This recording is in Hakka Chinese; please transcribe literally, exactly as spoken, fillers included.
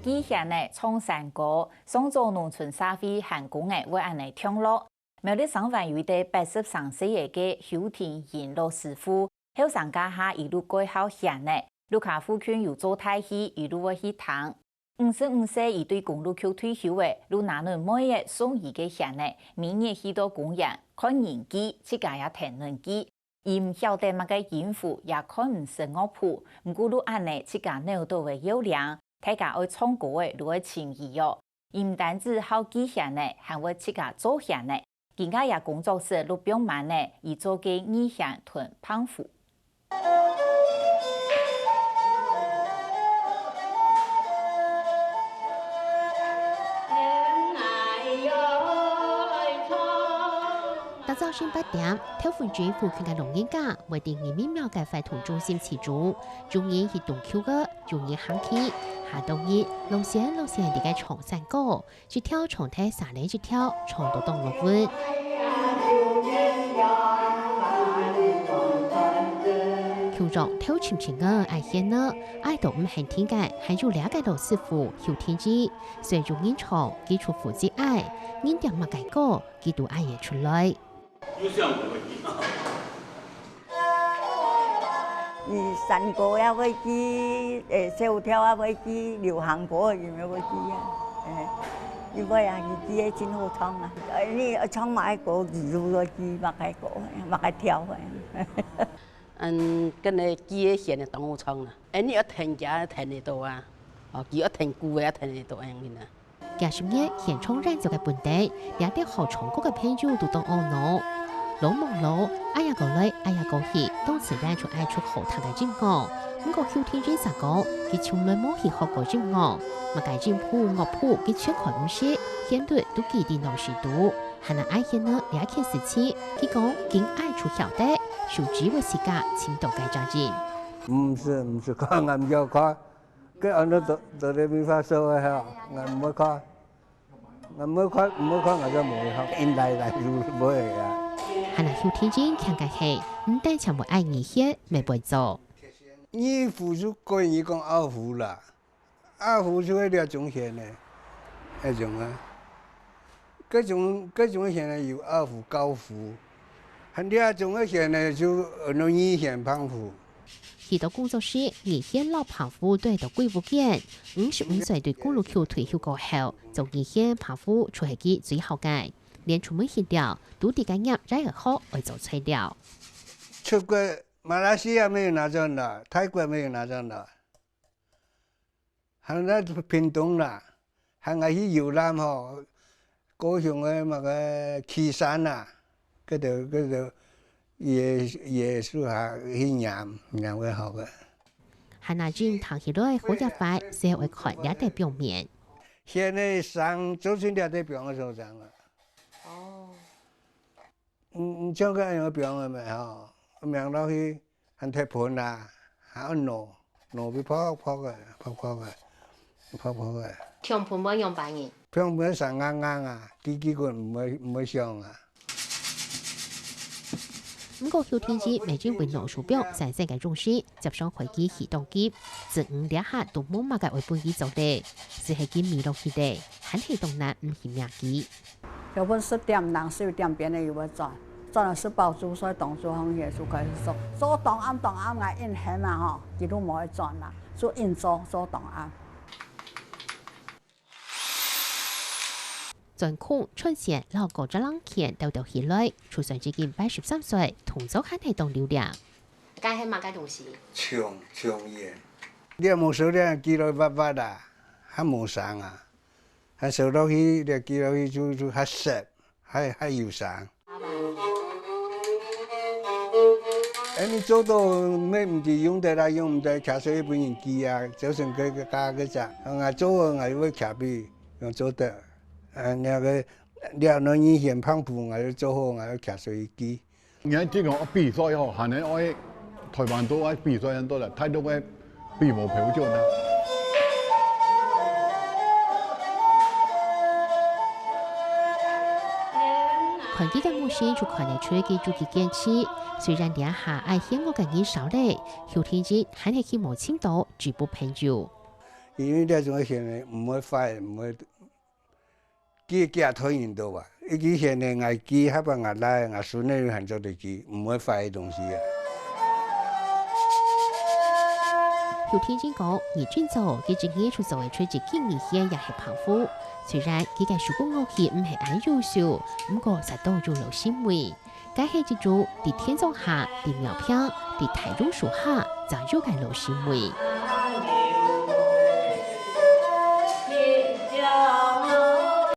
祭弦仔、唱山歌，上早農村社會還工仔會恁仔暢樂。苗栗省還有一個八十三歲个邱廷英老師傅，後生該下一路蓋好弦仔，屋下附近有做大戲，一路會去聽。五十五歲佢對公路局退休了，就拿等妹仔送佢个弦仔，每日去到公園看人祭，自家也彈等祭。 佢毋曉得麼个音符，也看毋識樂譜，毋過就恁仔自家扭著个要領，大家愛唱歌仔就愛尋佢哦。佢毋單止好祭弦仔，還會自家做弦仔。今下也工作室就放滿了佢做个二弦同胖胡。 逐朝晨八點，頭份鎮附近个老人家會在義民廟个活動中心集中，有人去東區个，有人行去，下到日，老先老先在該唱山歌，一條唱忒儕人一條，唱到當樂運。鄉長頭前前个愛弦仔，愛到毋肯停个，還有這個老師傅邱天志。 所以有人唱，佢就負責愛，人點麼个歌，佢都愛得出來。有這樣不會聽。你山歌也會記，誒，小調也會記，流行歌也會記啊。誒，你會啊，你記得真好唱啊。誒，你唱麼个歌，你就會記麼个歌，麼个調啊。嗯，跟你記得弦仔當好唱啊。誒，你愛彈吉他彈得到啊，哦，佢愛彈鼓仔也彈得到，恁樣啊。 幾十年現場演奏个本地，這兜好唱歌个朋友都當懊惱。老望老，挨下過來，挨下過去，當自然就愛出好聽个音樂。毋過邱天志儕講，佢從來無去學過音樂，麼个音譜、樂譜佢全看毋識，旋律都記在腦屎肚。還愛愛弦仔這件事情，佢講緊愛就曉得，手指會自家尋到个責任。毋識，毋識看，𠊎毋曉看。 該安到做做得比較少个吼，𠊎毋會看，𠊎毋會看，毋會看，𠊎就無會學，應該來就無會啊。還有邱天志強个係，毋單淨會愛二弦，乜會做。二胡就過去講二胡啦，二胡就係這種弦个，那種啊。 該種，該種个弦仔有二胡、高胡，還這種个弦仔就安到二弦、胖胡。去到工作室，二弦摎胖胡都係在歸屋間。五十五歲對公路局退休過後，做二弦、胖胡就係佢最好个。連出門去尞，都在該拈這個學愛做材料。出國，馬來西亞沒有拿轉來，泰國沒有拿轉來。 還在屏東啦，還愛去遊覽吼，高雄个麼个旗山啊，該兜，該兜椰，椰樹下去拈，拈會好个。還若真聽起來好也壞，就愛看這兜表面。現在上做成這兜表个所長啊。哦。 嗯，嗯，像个恁樣放个咩吼，放落去，還忒歕啦，還愛挪，挪去泡泡个，泡泡个，泡泡个。放歕會仰般呢？放歕生硬硬啊，枝枝根毋會，毋會響啊。毋過邱天志乜因為老師傅產生个重視，接上開枝起當急，子女這下都無麼个愛分佢做咧，只係佢迷落去咧，還係當難毋去命佢。 有分十點零、十一點邊个又會轉，轉到食飽晝睡，當晝行夜就開始做，做當暗當暗个，硬緪啊吼，佢都無愛轉啦，就硬做，做當暗。鑽空、串絃摎高質量弦鬥鬥起來，就算已經八十三歲，動作還係當流暢。該係麼个東西？銃，銃弦。你若無燒，你記落滑滑啊，還無聲啊。 還燒落去，這記落去就，就較澀，還，還有聲。恁呢做到乜毋知用得啦，用毋得，徛出去分人記啊，造成該，該，該，該隻。𠊎做好，𠊎又會徛比，用做得。啊，那個，這兩二弦胖胡，𠊎又做好，𠊎又徛出去記。 你看這種比賽吼，還能愛台灣都愛比賽很多了，太多个比無標準啊。看佢个目神就看得出佢足夠堅持。雖然這下愛弦樂个人少咧，邱天志還係去無尋到志不朋友。因為這種个弦呢，毋會壞，毋會，佢个吉他人都啊，一支弦呢，𠊎支，還有𠊎倈仔、𠊎孫仔還做得支，毋會壞个東西啊。邱天進講，二進早佢一日就做會出一支二弦也係拚鼓。雖然佢个手工樂器毋係恁優秀，毋過煞都有老心味。 該係一種在田莊下、在廟坪、在大榕樹下長有个老心味。